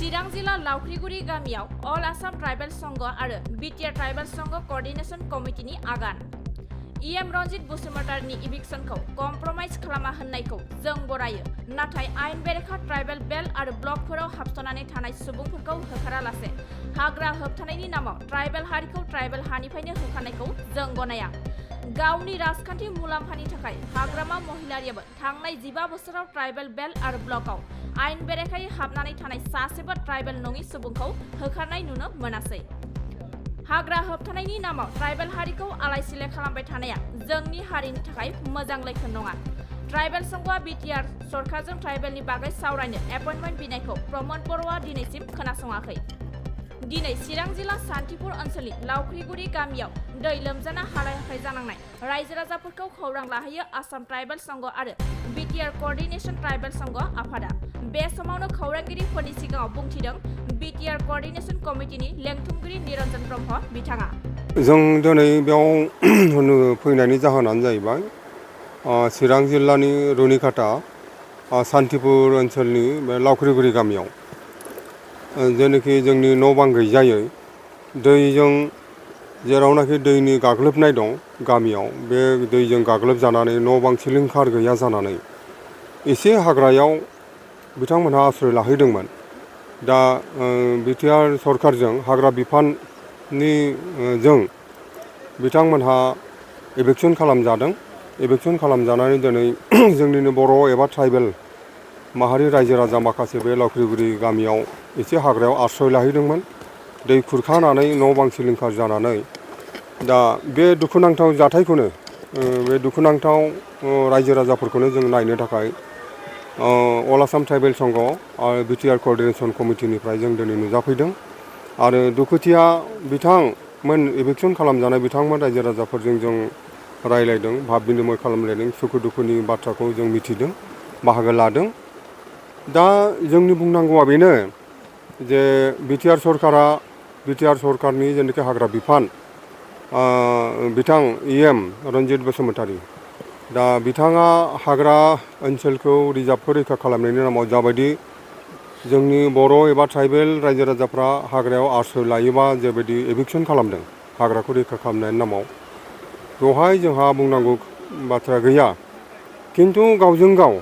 चिरां जिल्ला लावख्रिगुरि गामियाव अल आसाम ट्राइबेल संघ आरो बिटिआर ट्राइबेल संघ कोअर्डिनेशन कमिटिनि आगान इएम रनजित बसुमतारीनि इभिक्सनखौ कम्प्रमाइज खालामा होननायखौ जों बरायो नाथाय आयेन बेरेखा ट्राइबेल बेल्ट आरो ब्लकफोराव हाबसोनानै थानाय सुबुंफोरखौ होखारालासे हाग्रा होबथानायनि नामाव ट्राइबेल हारिखौ ट्राइबेल हानिफ्रायनो होखारनायखौ जों गनाया गावनि राजखान्थि मुलाम्फानि थाखाय हाग्रामा महिलारियाबो थांनाय 15 बोसोराव ट्राइबेल बेल्ट आरो ब्लकआव आयेन बेरेखायै हाबनानै थानाय सासेबो ट्राइबेल नङि सुबुंखौ होखारनाय नुनो मोनासै हाग्रा होबथानायनि नामाव ट्राइबेल हारिखौ आलाय-सिलाय खालामबाय थानाया जोंनि हारिनि थाखाय मोजां लैखोन नङा ट्राइबेल संघआ बिटिआर सरकारजों ट्राइबेलनि बागै सावरायनो एपइन्टमेन्ट बिनायखौ प्रमद बर'आ दिनैसिम खोनासङाखै दिनै चिरां जिल्ला सान्तिपुर ओनसोलनि लावख्रिगुरि गामियाव दै लोमजाना हालाय-हाफाय जानांनाय रायजो राजाफोरखौ खौरां लाहैयो आसाम ट्राइबेल संघ आरो बिटिआर कोअर्डिनेशन ट्राइबेल संघ आफादा बे समावनो खौरांगिरिफोरनि सिगाङाव बुंथिदों बिटिआर कोअर्डिनेशन कमिटिनि लेंथुमगिरि निरन्जन ब्रह्म बिथाङा जों दिनै बेयाव फैनायनि जाहोनानो जाहैबाय चिरां जिल्लानि रुनिकाटा सान्तिपुर ओनसोलनि बे लावख्रिगुरि गामियाव जेनाखि जोंनि न' बां गैजायै दैजों जेरावनाखि दैनि गाग्लोबनाय दं गामियाव बे दैजों गाग्लोबजानानै न' बां सिलिंखार गैया जानानै एसे हाग्रायाव बिथांमोनहा आश्रय लाहैदोंमोन दा बिटिआर सरकारजों हाग्रा बिफाननि जों बिथांमोनहा एभिक्सन खालामजादों एभिक्सन खालामजानानै दिनै जोंनिनो बर' एबा ट्राइबेल माहारि रायजो राजा माखासे बे लावख्रिगुरि गामियाव एसे हाग्रायाव आश्रय लाहैदोंमोन दै खुरखानानै न' बां सिलिंखार जानानै दा बे दुखुनांथाव जाथायखौनो बे दुखुनांथाव रायजो राजाफोरखौनो जों नायनो थाखाय अल आसाम ट्राइबेल संघ आरो बिटिआर कोअर्डिनेशन कमिटिनिफ्राय जों दिनै नुजाफैदों आरो दुखुथिया बिथांमोन एभिक्सन खालामजानाय बिथांमोन रायजो राजाफोरजों जों रायलायदों भाब बिनिमय खालामलायदों सुखु दुखुनि बाथ्राखौ जों मिथिदों बाहागो लादों दा जोंनि बुंनांगौआ बेनो जे बिटिआर सरकारनि जेनाखि हाग्रा बिफान बिथां इएम रनजित बसुमतारी दा बिथाङा हाग्रा ओनसोलखौ रिजार्भखौ रैखा खालामनायनि नामाव जाबायदि जोंनि बर' एबा ट्राइबेल रायजो राजाफ्रा हाग्रायाव आश्रय लायोबा जेबायदि एभिक्सन खालामदों हाग्राखौ रैखा खालामनायनि नामाव बेवहाय जोंहा बुंनांगौ बाथ्रा गैया खिन्थु गावजों गाव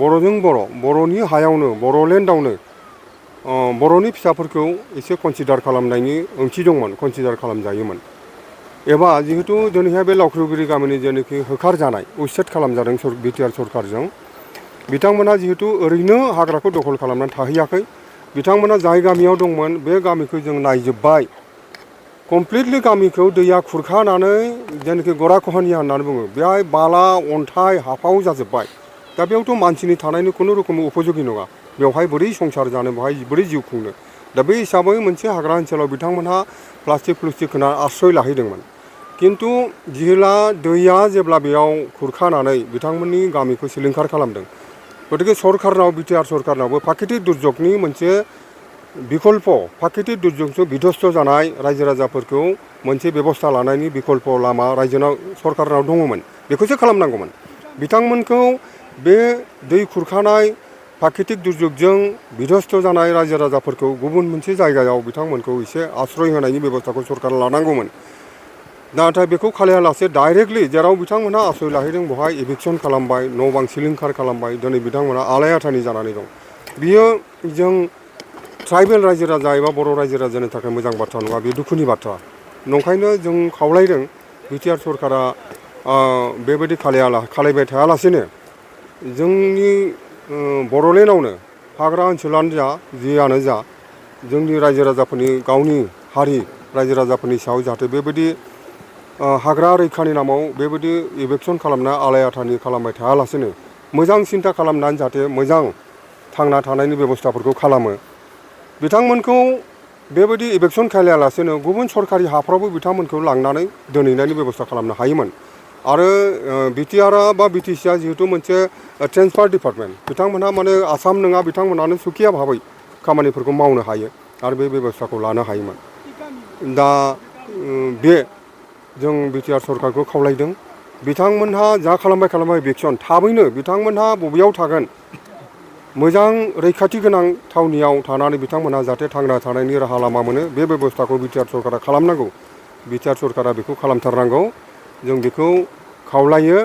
बर'जों बर'नि हायावनो बर'लेण्डआवनो बर'नि फिसाफोरखौ एसे कनसिडार खालामनायनि ओंथि दंमोन कनसिडार खालामजायोमोन एबा जिहेतु दिनैहाय बे लावख्रिगुरि गामिनि जेनाखि होखारजानाय उच्चेद खालामजादों बिटिआर सरकारजों बिथांमोना जिहेतु ओरैनो हाग्राखौ दखल खालामनानै थाहैयाखै बिथांमोना जाय गामियाव दंमोन बे गामिखौ जों नायजोब्बाय कमप्लिटलि गामिखौ दैया खुरखानानै जेनाखि गराखहनिया होननानै बुङो बेहाय बाला अन्थाइ हाफाव जाजोब्बाय दा बेयावथ' मानसिनि थानायनि खुनु रोखोम उपयोगी नङा बेवहाय बोरै संसार जानो बेवहाय बोरै जिउ खुंनो दा बे हिसाबै मोनसे हाग्रा ओनसोलाव बिथांमोनहा प्लास्टिक होना आश्रय लाहैदोंमोन किन्तु जिहेला दैया जेब्ला बेयाव खुरखानानै बिथांमोननि गामिखौ सिलिंखार खालामदों गतिके सरकारनाव बिटिआर सरकारनावबो प्राकृतिक दुर्योगनि मोनसे बिकल्प प्राकृतिक दुर्योगजों बिध्वस्त जानाय रायजो राजाफोरखौ मोनसे बेबस्था लानायनि बिकल्प लामा रायजोनाव सरकारनाव दङमोन बेखौसो खालामनांगौमोन बिथांमोनखौ बे दै खुरखानाय प्राकृतिक दुर्योगजों बिध्वस्त जानाय रायजो राजाफोरखौ गुबुन मोनसे जायगायाव बिथांमोनखौ एसे आश्रय होनायनि बेबस्थाखौ सरकार लानांगौमोन नाथाय बेखौ खालायालासे डाइरेक्टलि जेराव बिथांमोनहा आश्रय लाहैदों बेवहाय एभिक्सन खालामबाय न' बां सिलिंखार खालामबाय दिनै बिथांमोनहा आलाय आथानि जानानै दं बियो जों ट्राइबेल रायजो राजा एबा बर' रायजो राजानि थाखाय मोजां बाथ्रा नङा बे दुखुनि बाथ्रा नंखायनो जों खावलायदों बिटिआर सरकारा बेबायदि खालायबाय थायालासेनो जोंनि बर'लेण्डआवनो हाग्रा ओनसोलानो जा जियानो जा जोंनि रायजो राजाफोरनि गावनि हारि रायजो राजाफोरनि सायाव जाहाथे बेबायदि हाग्रा रैखानि नामाव बेबायदि एभिक्सन खालामना आलाय आथानि खालामबाय थायालासेनो मोजां सिन्था खालामनानै जाहाथे मोजां थांना थानायनि बेबस्थाफोरखौ खालामो बिथांमोनखौ बेबायदि एभिक्सन खालायालासेनो गुबुन सरकारि हाफ्रावबो बिथांमोनखौ लांनानै दोनहैनायनि बेबस्था खालामनो हायोमोन आरो बिटिआरआ बा बिटिसिआ जिहेतु मोनसे ट्रेन्सफार डिपार्टमेन्ट बिथांमोनहा माने आसाम नङा बिथांमोनानो सुखिया भाबै खामानिफोरखौ मावनो हायो आरो बे बेबस्थाखौ लानो हायोमोन दा बे जों बिटिआर सरकारखौ खावलायदों बिथांमोनहा जा खालामबाय एभिक्सन थाबैनो बिथांमोनहा बबेयाव थागोन मोजां रैखाथि गोनां थावनियाव थानानै बिथांमोनहा जाहाथे थांना थानायनि राहा लामा मोनो बे बेबस्थाखौ बिटिआर सरकारा खालामनांगौ बिटिआर सरकारा बेखौ खालामथारनांगौ जों बेखौ खावलायो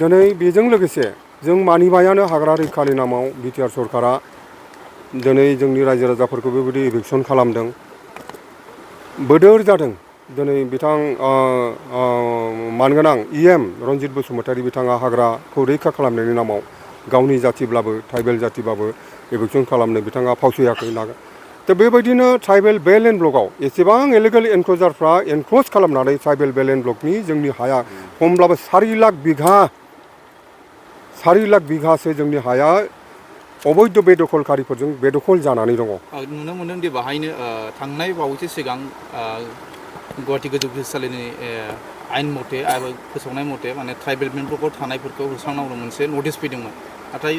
दिनै बेजों लोगोसे जों मानिबायानो हाग्रा रैखानि नामाव बिटिआर सरकारा दिनै जोंनि रायजो राजाफोरखौ बेबायदि इभिकसन खालामदों बोदोर जादों दिनै बिथां मानगोनां इएम रनजित बसुमतारी बिथाङा हाग्राखौ रैखा खालामनायनि नामाव गावनि जाथिब्लाबो ट्राइबेल जाथिबाबो इभिकसन खालामनो बिथाङा फावसयाखै नागा दा बेबायदिनो ट्राइबेल बेल एन्ड ब्लकआव एसेबां इलिगेल एनक्लजारफ्रा एनक्लज खालामनानै ट्राइबेल बेल एन्ड ब्लकनि जोंनि हाया खमब्लाबो 4 लाख बिघासो जोंनि हाया अबैध बेदखलकारिफोरजों बेदखल जानानै दङ नुनो मोनदों दि बाहायनो थांनाय बावैसो सिगां गुवाहाटी गोजौ बिजिरसालिनि आयेन मथे आरो फोसावनाय मथे माने ट्राइबेल बेल ब्लकआव थानायफोरखौ होस्रांनांगौ मोनसे नटिस फैदोंमोन नाथाय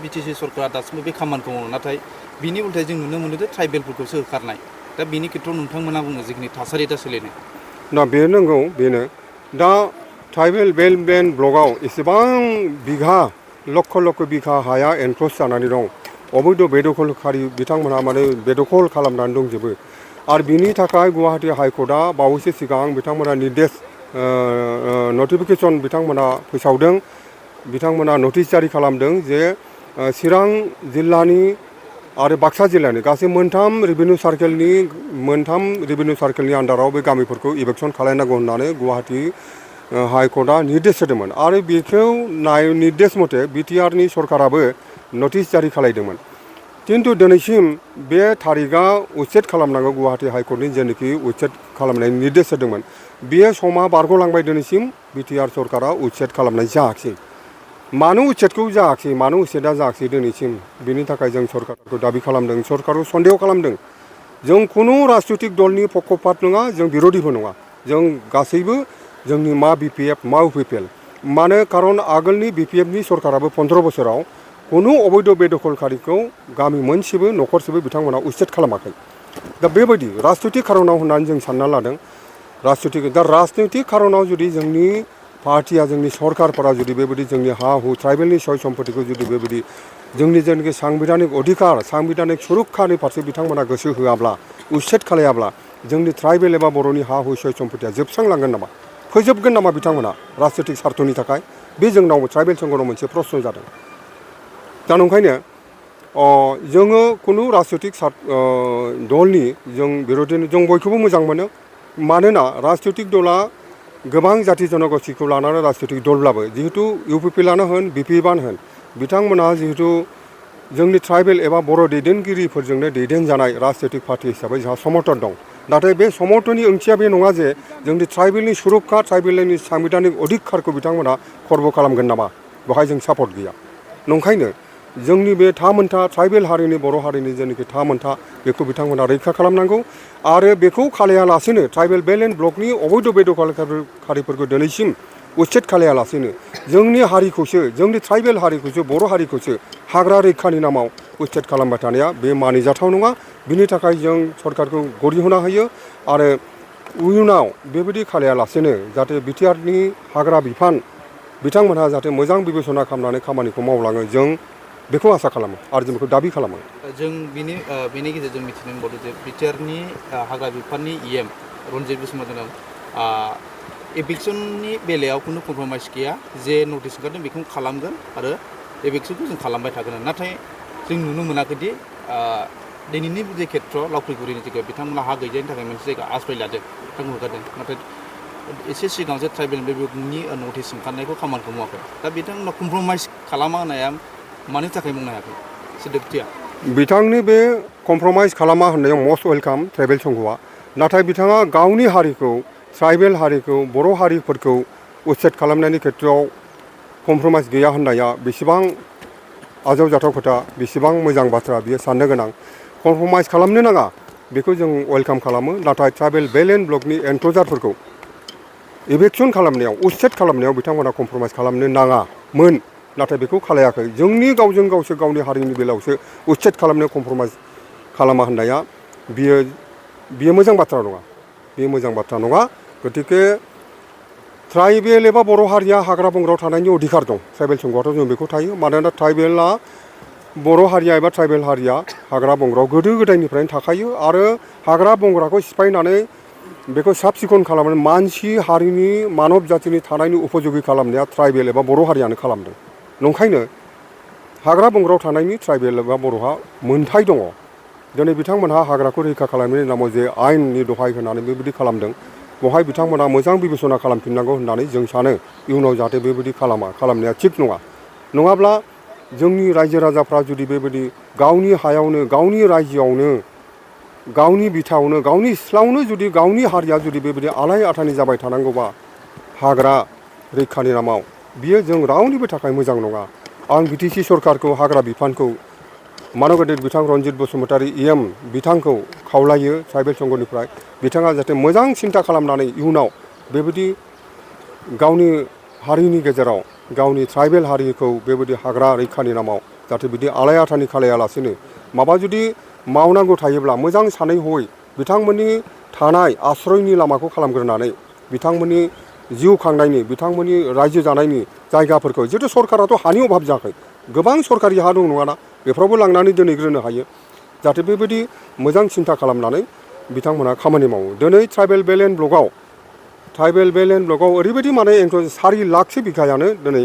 बिटिसि सरकारा दासिमबो बे खामानिखौ मावो नाथाय बिनि उल्थाय जों नुनो मोनो जे ट्राइबेलफोरखौसो होखारनाय दा बेनि खेथ्रआव नोंथांमोना बुङो जिखिनि थासारि दा सोलिनाय दा बे नंगौ बेनो दा ट्राइबेल बेल एन्ड ब्लकआव एसेबां बिघा लक्ष लक्ष बिघा हाया एनक्लज जानानै दं अबैध बेदखलकारि बिथांमोनहा माने बेदखल खालामनानै दंजोबो आरो बिनि थाखाय गुवाहाटी हाइकर्टआ बावैसो सिगां बिथांमोना निर्देश नटिफिकेसन बिथांमोना फोसावदों बिथांमोना नटिस जारि खालामदों जे चिरां जिल्लानि आरो बाक्सा जिल्लानि गासै मोनथाम रेभिनिउ सार्केलनि आन्डाराव बे गामिफोरखौ इभिकसन खालामनांगौ होननानै गुवाहाटी हाइकर्टआ निर्देश होदोंमोन आरो बेखौ निर्देश मथे बिटिआरनि सरकाराबो नटिस जारि खालामदोंमोन किन्तु दिनैसिम बे थारिखआ उच्चेद खालामनांगौ गुवाहाटी हाइकर्टनि जेनोखि उच्चेद खालामनायनि निर्देश होदोंमोन बेयो समा बारग'लांबाय दिनैसिम बिटिआर सरकारा उच्चेद खालामनाय जायाखिसै मानो उच्चेदखौ जायाखिसै मानो उच्चेदा जायाखिसै दिनैसिम बिनि थाखाय जों सरकारखौ दाबि खालामदों सरकारखौ सन्देह खालामदों जों खुनु राजनैतिक दलनि पक्षपात नङा जों बिर'धिबो नङा जों गासैबो जोंनि मा बिपिएफ मा इउपिपिएल मानो खारन आगोलनि बिपिएफनि सरकाराबो 15 बोसोराव खुनु अबैध बेदखलकारिखौ गामि मोनसेबो न'खरसेबो बिथांमोना उच्चेद खालामाखै दा बेबायदि राजनैतिक खारनाव होननानै जों सानना लादों राजनैतिक खारनाव जुदि जोंनि पार्टिया जोंनि सरकारफोरा जुदि बेबायदि जोंनि हा हु ट्राइबेलनि सय सम्पतिखौ जुदि बेबायदि जोंनि जेनाखि सांबिधानिक अधिकार सांबिधानिक सुरक्षानि फारसे बिथांमोना गोसो होआब्ला उच्चेद खालायाब्ला जोंनि ट्राइबेल एबा बर'नि हा हु सय सम्पतिया जोबस्रांलांगोन नामा फोजोबगोन नामा बिथांमोना राजनैतिक स्वार्थनि थाखाय बे जोंनाव ट्राइबेल संघनाव मोनसे प्रश्न जादों दा नंखायनो जोङो खुनु राजनैतिक दलनि जों बिर'धि जों बयखौबो मोजां मोनो मानोना राजनैतिक दला गोबां जाति जनगोष्ठीखौ लानानै राजनैतिक दलब्लाबो जिहेतु इउपिपिएलआनो होन बिपिएफआनो होन बिथांमोनहा जिहेतु जोंनि ट्राइबेल एबा बर' दैदेनगिरिफोरजोंनो दैदेनजानाय राजनैतिक पार्टि हिसाबै जोंहा समर्थन दं नाथाय बे समर्थननि ओंथिया बे नङा जे जोंनि ट्राइबेलनि सुरक्षा ट्राइबेलनि सांबिधानिक अधिकारखौ बिथांमोना खर्ब खालामगोन नामा बेवहाय जों सापर्ट गैया नंखायनो जोंनि बे थामोनथा ट्राइबेल हारिनि बर' हारिनि जेनाखि थामोनथा बेखौ बिथांमोना रैखा खालामनांगौ आरो बेखौ खालायालासेनो ट्राइबेल बेल एन्ड ब्लकनि अबैध बेदखलकारिफोरखौ दिनैसिम उच्चेद खालायालासेनो जोंनि हारिखौसो जोंनि ट्राइबेल हारिखौसो बर' हारिखौसो हाग्रा रैखानि नामाव उच्चेद खालामबाय थानाया बे मानिजाथाव नङा बिनि थाखाय जों सरकारखौ गरिहना होयो आरो इयुनाव बेबायदि खालायालासेनो जाहाथे बिटिआरनि हाग्रा बिफान बिथांमोनहा जाहाथे मोजां बिबेसना खालामनानै खामानिखौ मावलाङो जों बेखौ आसा खालामो आरो जों बेखौ दाबि खालामो जों बेनि गेजेरजों मिथिनो मोनबावदों जे बिटिआरनि हाग्रा बिफाननि इएम रनजित बसुमतारी एभिकसननि बेलायाव खुनु कमप्रमाइज गैया जे नटिस ओंखारदों बेखौ खालामगोन आरो एभिकसनखौ जों खालामबाय थागोन नाथाय जों नुनो मोनाखैदि दिनैनि जे खेथ्रआव लावख्रिगुरिनि जायगायाव बिथांमोना हा गैजायनि थाखाय मोनसे जायगा आश्रय लादों बिथांमोन होगारदों नाथाय एसे सिगाङावसो ट्राइबेल बेलनि नटिस ओंखारनायखौ खामानिखौ मावाखै दा बिथांमोना कमप्रमाइज खालामा होनाया मानि थाखाय बुंनो हायाखै सोदोबथिया बिथांनि बे कमप्रमाइज खालामा होननायाव मस्ट वेलकाम ट्राइबेल संघआ नाथाय बिथाङा गावनि हारिखौ ट्राइबेल हारिखौ बर' हारिफोरखौ उच्चेद खालामनायनि खेथ्रआव कमप्रमाइज गैया होननाया बेसेबां आजावजाथाव खोथा बेसेबां मोजां बाथ्रा बियो साननो गोनां कमप्रमाइज खालामनो नाङा बेखौ जों वेलकाम खालामो नाथाय ट्राइबेल बेल एन्ड ब्लकनि एनक्लजारफोरखौ इभिकसन खालामनायाव उच्चेद खालामनायाव बिथांमोना कमप्रमाइज खालामनो नाङामोन नाथाय बेखौ खालायाखै जोंनि गावजों गावसो गावनि हारिनि बेलायावसो उच्चेद खालामनो कमप्रमाइज खालामा होननाया बियो मोजां बाथ्रा नङा बेयो मोजां बाथ्रा नङा गतिके ट्राइबेल एबा बर' हारिया हाग्रा बंग्रायाव थानायनि अधिकार दं ट्राइबेल संघआथ' जों बेखौ थायो मानोना ट्राइबेला बर' हारिया एबा ट्राइबेल हारिया हाग्रा बंग्रायाव गोदो गोदायनिफ्रायनो थाखायो आरो हाग्रा बंग्राखौ सिफायनानै बेखौ साब सिखोन खालामनानै मानसि हारिनि मानब जातिनि थानायनि उपयोगी खालामनाया ट्राइबेल एबा बर' हारियानो खालामदों। नंखायनो हाग्रा बंग्रायाव थानायनि ट्राइबेल एबा बर'हा मोन्थाय दङ। दिनै बिथांमोनहा हाग्राखौ रैखा खालामनायनि नामाव जे आयेननि दहाय होनानै बेबायदि खालामदों, बेवहाय बिथांमोनहा मोजां बिबेसना खालामफिननांगौ होननानै जों सानो। इयुनाव जाहाथे बेबायदि खालामनाया थिग नङा। नङाब्ला जोंनि रायजो राजाफ्रा जुदि बेबायदि गावनि हायावनो, गावनि रायजोआवनो, गावनि बिथायावनो, गावनि सिथ्लायावनो जुदि गावनि हारिया जुदि बेबायदि आलाय आथानि जाबाय थानांगौबा हाग्रा रैखानि नामाव, बियो जों रावनिबो थाखाय मोजां नङा। आं बिटिसि सरकारखौ, हाग्रा बिफानखौ, मानब गेदेर बिथां रनजित बसुमतारी EM बिथांखौ खावलायो ट्राइबेल संघनिफ्राय, बिथाङा जाहाथे मोजां सिन्था खालामनानै इयुनाव बेबायदि गावनि हारिनि गेजेराव, गावनि ट्राइबेल हारिखौ बेबायदि हाग्रा रैखानि नामाव जाहाथे बिदि आलाय आथानि खालायालासेनो माबा जुदि मावनांगौ थायोब्ला मोजां सानै हयै बिथांमोननि थानाय आश्रयनि लामाखौ खालामग्रोनानै बिथांमोननि जिउ खांनायनि, बिथांमोननि रायजो जानायनि जायगाफोरखौ, जिहेतु सरकाराथ' हानि अभाब जायाखै, गोबां सरकारि हा दं नङाना, बेफोरावबो लांनानै दोनहैग्रोनो हायो। जाहाथे बेबायदि मोजां सिन्था खालामनानै बिथांमोनहा खामानि मावो। दिनै ट्राइबेल बेल एन्ड ब्लकआव ओरैबायदि माने 4 लाखसो बिघायानो दिनै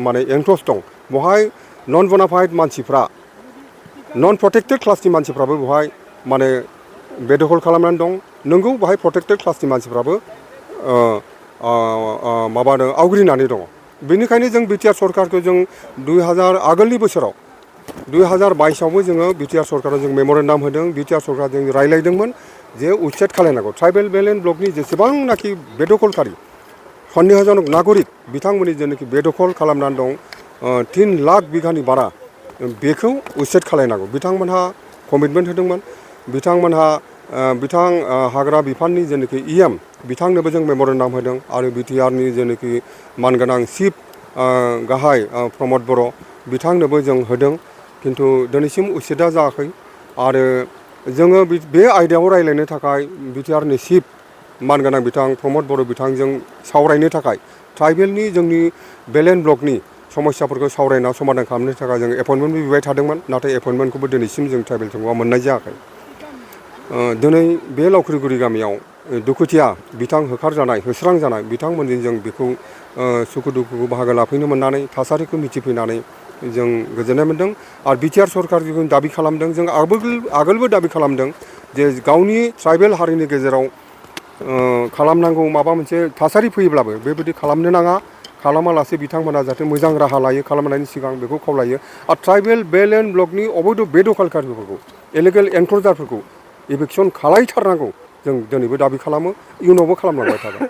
माने एंक्ल'ज दं। बेवहाय नन बनाफाइड मानसिफ्रा, नन प्रटेक्टेड क्लासनि मानसिफ्राबो बेवहाय माने बेदखल खालामनानै दं। नोंगौ बेवहाय प्रटेक्टेड क्लासनि मानसिफ्राबो आवग्रिनानै दङ। बेनिखायनो जों बिटिआर सरकारखौ जों 2000 आगोलनि बोसोराव 2022आवबो जोङो बिटिआर सरकाराव जों मेम'रेन्डाम होदों। बिटिआर सरकारजों रायलायदोंमोन जे उच्चेद खालायनांगौ। ट्राइबेल बेल एन्ड ब्लकनि जेसेबांनाखि बेदखलकारि सन्देहजनक नागरिक बिथांमोननि जेनाखि बेदखल खालामनानै दं 3 लाख बिघानि बारा, बेखौ उच्चेद खालायनांगौ। बिथांमोनहा कमिटमेन्ट होदोंमोन। बिथांमोनहा हाग्रा बिफाननि जेनाखि EM बिथांनोबो जों मेम'रेन्डाम होदों आरो बिटिआरनि जेनाखि मानगोनां चिफ गाहाय प्रमद बर' बिथांनोबो जों होदों। खिन्थु दिनैसिम उच्चेदा जायाखै आरो जोङो बे आयदायाव रायलायनो थाखाय बिटिआरनि चिफ मानगोनां बिथां प्रमद बर' बिथांजों सावरायनो थाखाय ट्राइबेलनि जोंनि बेल एन्ड ब्लकनि समस्याफोरखौ सावरायना समाधान खालामनो थाखाय जों एपइन्टमेन्ट बिबाय थादोंमोन। नाथाय एपइन्टमेन्टखौबो दिनैसिम जों ट्राइबेल संघआ मोननाय जायाखै। दिनै बे लावख्रिगुरि गामियाव दुखुथिया बिथां होस्रांजानाय बिथांमोनजों जों बेखौ सुखु दुखुखौ बाहागो लाफैनो मोननानै, थासारिखौ मिथिफैनानै जों गोजोननाय मोन्दों। आरो बिटिआर सरकारजों दाबि खालामदों, जों आगोलबो दाबि खालामदों जे गावनि ट्राइबेल हारिनि गेजेराव खालामनांगौ माबा मोनसे थासारि फैयोब्लाबो बेबायदि खालामनो नाङा, खालामालासे बिथांमोना जाहाथे मोजां राहा लायो खालामनायनि सिगां बेखौ खावलायो। आरो ट्राइबेल बेल एन्ड ब्लकनि अबैध बेदखलकारिफोरखौ, इलिगेल एनक्ल'जारफोरखौ इभिक्सन खालायथारनांगौ जों दिनैबो दाबि खालामो, इयुनावबो खालामलांबाय थागोन।